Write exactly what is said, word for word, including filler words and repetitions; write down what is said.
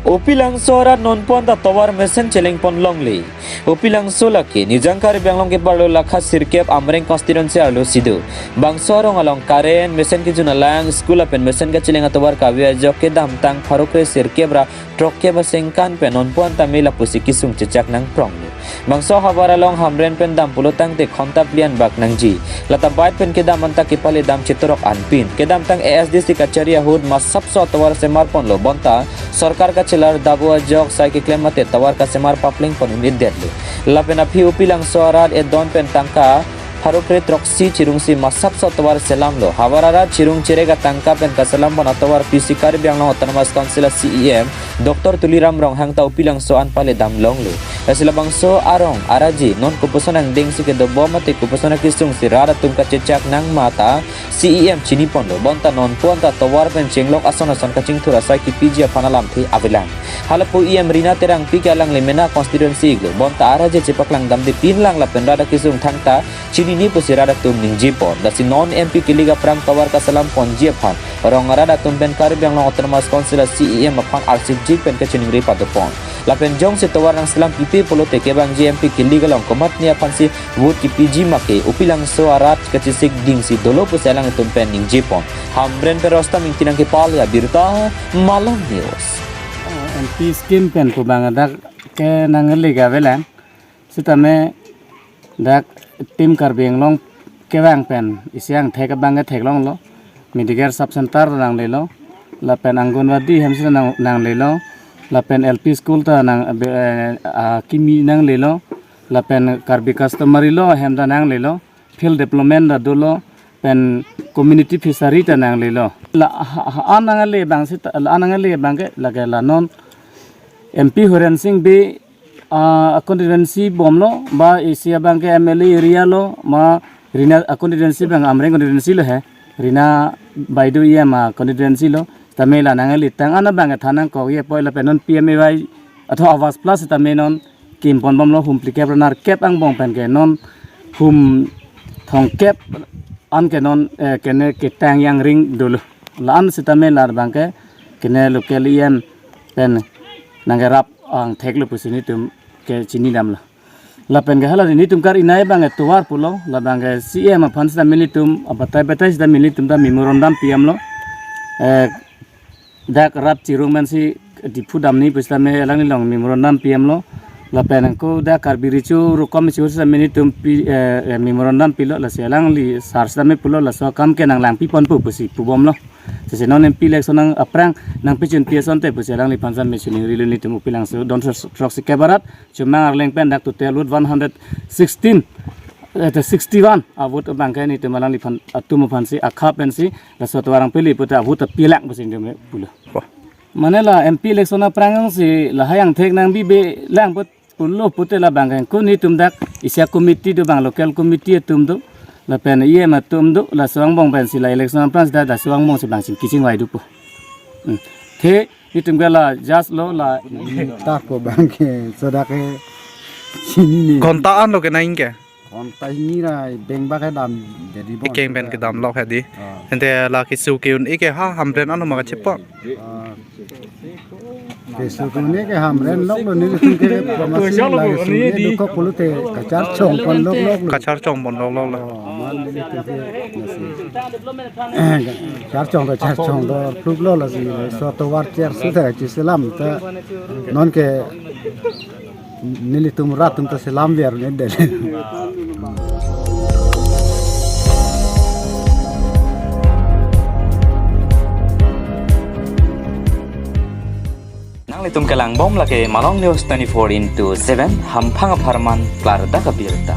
Upilangso arat nonpu anta tovar mesen chelengpon longle. Upilangso lake Nijang Karbi Anglong keparlo lakha sirkep Amreng constituency arlo si do. Bangso arong along current, mesen kejun alang, school lapen mesen kacheleng atovar kave ajok kedamtang pharo kre sirkep ra throkkep asengkan pen nonpu anta me lapusi kesung chechak nangprong. Bangso havar along Hamren pen dam pulo tangte khonta phli an bak nangji. Lata bike pen kedam anta kepale dam chetorok anpin. Kedamtang A S D C kachari ahut masapso atovar semarponlo bonta sorkar kachelar dabo ajok sai keklem mate tovar kasemar paplengpon un-edetlo. Lapen aphi Upilangso arat edon pen tangka pharo kre throksi chirungsi masapso tovar selamlo. Havar arat chirung cherek atangka pen kaselampon atovar pisi Karbi Anglong Autonomous Council a C E M Doctor Tuliram Ronghang ta Upilangso an pale dam longlo. Lasi labangso arong araji non kopuson angdengsi kedobom mate kopuson akesungsi rat atum kachechak nang mata C E M chiniponlo. Bonta nonpu anta tovar pen chenglok ason ason kachingthur asai kepiji aphan alamthe avelang. Halapu E M Rina Terangpi ke alangli mena constituency iglo. Bonta araji chepaklang damde pinlang lapen rat akesung thangta chinine pusi rat atum ningjepon. Lasi non M P kilik aphrang tovar kaselamponji aphan rong arat atum pen Karbi Anglong Autonomous Council a C E M aphan arsipjik pen kachiningri padopon. Lapen jongsi tovar nangselam pipe pulote kevangji M P kilik along komatne aphansi vote kepiji make Upilangso arat kachesik dingsi dolo pusi alanglitum pen ningjepon. Hamren pen Rostam Ingti nangkepale abirta, Malong News. M P scheme pen pu abang dak ke nangli ga avelang. Sitame dak Team Karbi Anglong kevang pen isi angthek abang ke theklonglo. Medicare sub center nanglelo. Lapen Anganwadi hemsi nang, nanglelo. Lapen L P school ta nang, eh, ah, kimi nanglelo. Lapen Karbi customary law hem ta nanglelo. Field development ta dolo. Pen community fishery ta nanglelo. La ha, ha, an nangle abang sita, la an nangle abang ke lake la non M P Horen Sing Bey, ah, constituency bomlo, ba isi abang ke M L A area lo, ma Rina, ah, constituency abang Amreng constituency lo he, Rina Baidu E M a constituency lo, tame la nanglitang an abang ke than nangkok ye poi lapen non P M A Y, atho Awas Plus tame non kimponbomlo hum phlikep ra nerkep angbong pen ke non hum thomkep an ke non, eh, kene ketang yang ring dolo. La an sitame la abang ke kene local E M pen nangkerap angtheklo pusi netum ke chinidamlo. Lapen ke hala netum kar inai abang ke tovar pulo, labang ke C E M aphan sita nelitum, abatai batai sita nelitum ta memorandum P M lo. Eh, dak rat chirung mansi Diphu damji pusitame alanglilong memorandum P M lo. Lapen ko dak Karbi Recho Rukom Recho sita nelitum pi, eh, eh, memorandum pilo, lasi alangli sar sitame pulo laso akam ke nanglangpiponpo pusi pubomlo. Sesi non M P election nang aphrang nangpechun pi asonte pusi alangliphan sitame chiningri lo netum Upilangso don throksi kep arat, chomang arleng pen dak total vote one hundred sixteen, eh, sixty-one a vote abang ke netum alangliphan atum aphansi akha pensi laso tovar nangpili pute a vote pilak pusi netum pulo. Mane la M P election aphrang si lahai angthek nangbibe lang put pulo pute labang ke ko netum dak isi a committee do abang local committee atum do lapen E M atum do laso angbong pensi la election aphrang sita laso angbong si abang si kachingvai dopo. Hmm. The netum ke la just lo la ta ko abang ke soda ke chinine. Ghonta an lo ke nang ke? Ghonta hini ra beng bak kedam jadi bon. Ikeng pen kedamlok hedi. Ah. Ente la keso ke-un-e ke ha Hamren ano ma kachepo. Ah. Keso ke-un-e ke Hamren lok lo nelitum ke pramasi la keso ke-un-e dokok pulote kacharchongpon lok lok lo. Kacharchongpon lok lok lo. Oh, man nelitum ke nasi. Charchong ta charchong ta pluk lo lasi so tovar chersu ta chiselam ta non ke nelitum rat atum ta selam ver ne del. Nanglitum kelangbom lake Malong News twenty-four into seven, hamphang apharman klardak abirta.